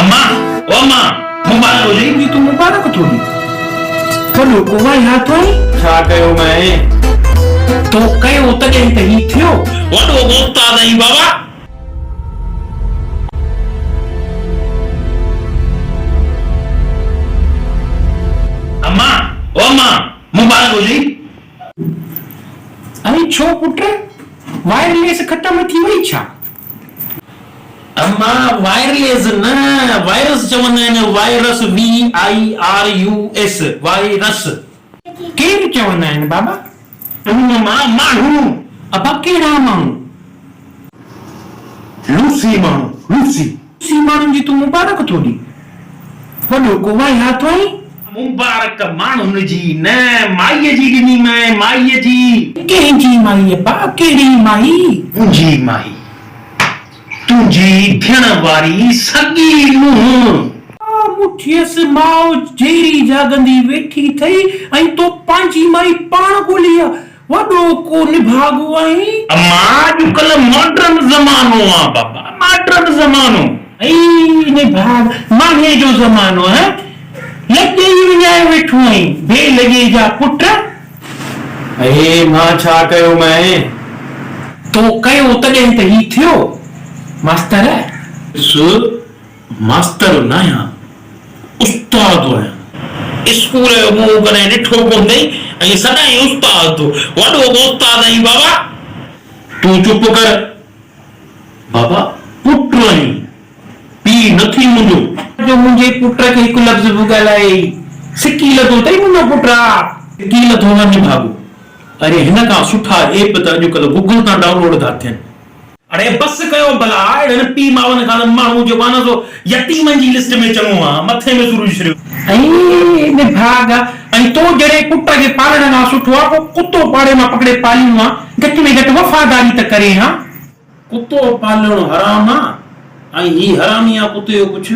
اما، او اما، مبارڪ هجئي. جي تون مبارڪ ٿو ڏين. وڏو ڪو واهيات آهين. ڇا ڪيو مئين؟ تو ڪيو تڏهن ته هي ٿيو. وڏو ڪو استاد آهين بابا. اما، او اما، مبارڪ هجئي. ۽ ڇو پٽ، وائرليس ختم ٿي وئي ڇا؟ اما، وائرليس نه، وائرس چوندا آهن، وائرس، VIRUS، virus. ڪير چوندا آهن بابا؟ اما، ماڻهو. ابا، ڪهڙا ماڻهو؟ لوسي ماڻهو، لوسي. لوسي ماڻهن جي تون مبارڪ ٿو ڏين. وڏو ڪو واهيات آهين. مبارڪ ماڻهن جي نه، مائيء جي ڏني مئين، مائيء جي. ڪنهن جي مائي ابا، ڪهڙي مائي؟ منهنجي مائي، تنهنجي ڌيڻ واري سڳي نونهن. آ مٺيس ماء جيئري جاڳندي ويٺي ٿئي ۽ تو پنهنجي مائي پاڻ ڳولي آ. وڏو ڪو نڀاڳو آهين. اما اڄڪلهه ماڊرن زمانو آ بابا ماڊرن زمانو. اي نڀاڳ ماڻهي جو زمانو آ لڄ ئي وڃائي ويٺو آهين بي لڄي جا پٽ. اي مان ڇا ڪيو مئين. تو ڪيو تڏهن ته هي ٿيو ماستر. ڏس ماستر ناهيان استاد آهيان. اسڪول جو منهن ڪڏهن ڏٺو ڪونه اٿئي ۽ سڏائين استاد ٿو. وڏو ڪو استاد آهين بابا. تون چپ ڪر بابا پٽ آهين پيء نه ٿي منهنجو. جو منهنجي پٽ کي هڪ لفظ به ڳالهايئي سڪي لڌو اٿئي منهنجو پٽ آ. سڪي لڌو نه نڀاڳو. اري هن کان سٺا ايپ ته اڄڪلهه گوگل تان ڊائونلوڊ ٿا ٿين. اڙي بس ڪيو ڀلا اهڙن پيء ماون کان ته ماڻهو جيڪو آهي نه سو يتيمن جي لسٽ ۾ چڱو آ مٿي ۾ سور وڇريو. اي نڀاڳا ۽ تو جهڙي پٽ کي پالڻ کان سٺو آ ڪو ڪتو پاڙي مان پڪڙي پاليون ها گهٽ ۾ گهٽ وفاداري ته ڪري ها. ڪتو پالڻ حرام آ ۽ هي حرامي آ ڪتي جو پڇ.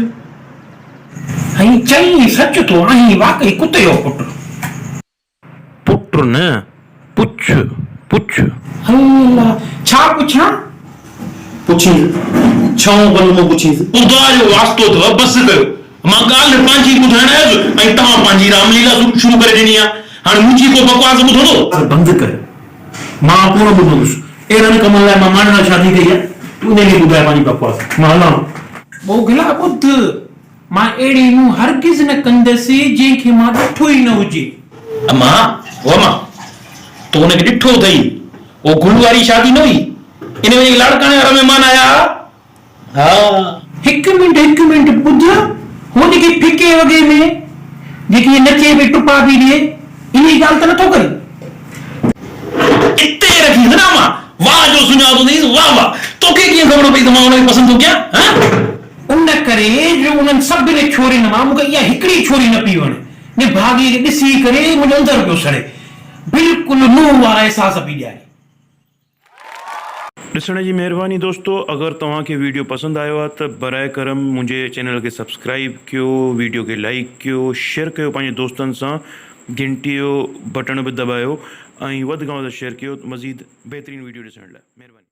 ۽ چئين سچ ٿو آهين واقعي ڪتي جو پٽ. پٽ نه، پڇ، پڇ. هي الله، ڇا پڇان؟ پڇينس، ڇئون ڪلمو پڇينس. خدا جو واسطو اٿو، بس ڪيو. مان ڳالهه پنهنجي ٻڌائڻ آيس ۽ توهان پنهنجي رام ليلا شروع ڪري ڏني آهي. هاڻي منهنجي ڪو بڪواس ٻڌندو؟ بند ڪر، مان ڪونه ٻڌندس. اهڙن ڪمن لاء مان ماڻهن سان شادي ڪئي آهي. تون انهيء کي ٻڌاء پنهنجي بڪواس. مان هلان ٿو. ٻوگهلا ٻڌ، مان اهڙي نونهن هرگز نه ڪندس، جنهن کي مان ڏٺو ئي نه هجي. اما، او اما، تو ان کي ڏٺو اٿئي؟ اهو گل واري شادي نه هئي؟ ان ۾ جيڪي لاڙڪاڻي وارا مهمان آيا ها. ها. هڪ منٽ، هڪ منٽ، ٻڌ، هو جيڪي ڦڪي وڳي ۾، جيڪي ائين نچي پئي، ٽپا پئي ڏئي، انهيء ڳالهه ته نٿو ڪرين؟ اتي رکيس نه اما، واهه جو سڃاتو اٿئيس، واهه واهه، توکي ڪيئن خبر پئي ته مان ان کي پسند ٿو ڪيان، ها؟ ان ڪري جو انهن سڀني ڇورين مان مون کي اها هڪڙي ڇوري نه پئي وڻي. نڀاڳيء کي ڏسي ڪري منهنجو اندر پيو سڙي. بلڪل نوح وارا احساس پئي ڏياري. ڏسڻ جي مهرباني دوستو اگر توهان کي ويڊيو پسند آيو آهي ته براء ڪرم منهنجي چينل کي سبسڪرائيب ڪيو ويڊيو کي لائيڪ ڪيو شيئر ڪيو پنهنجي دوستن سان گهنٽي جو بٽڻ به دٻايو ۽ وڌ کان وڌ شيئر ڪيو مزيد بهترين ويڊيو ڏسڻ لاء مهرباني.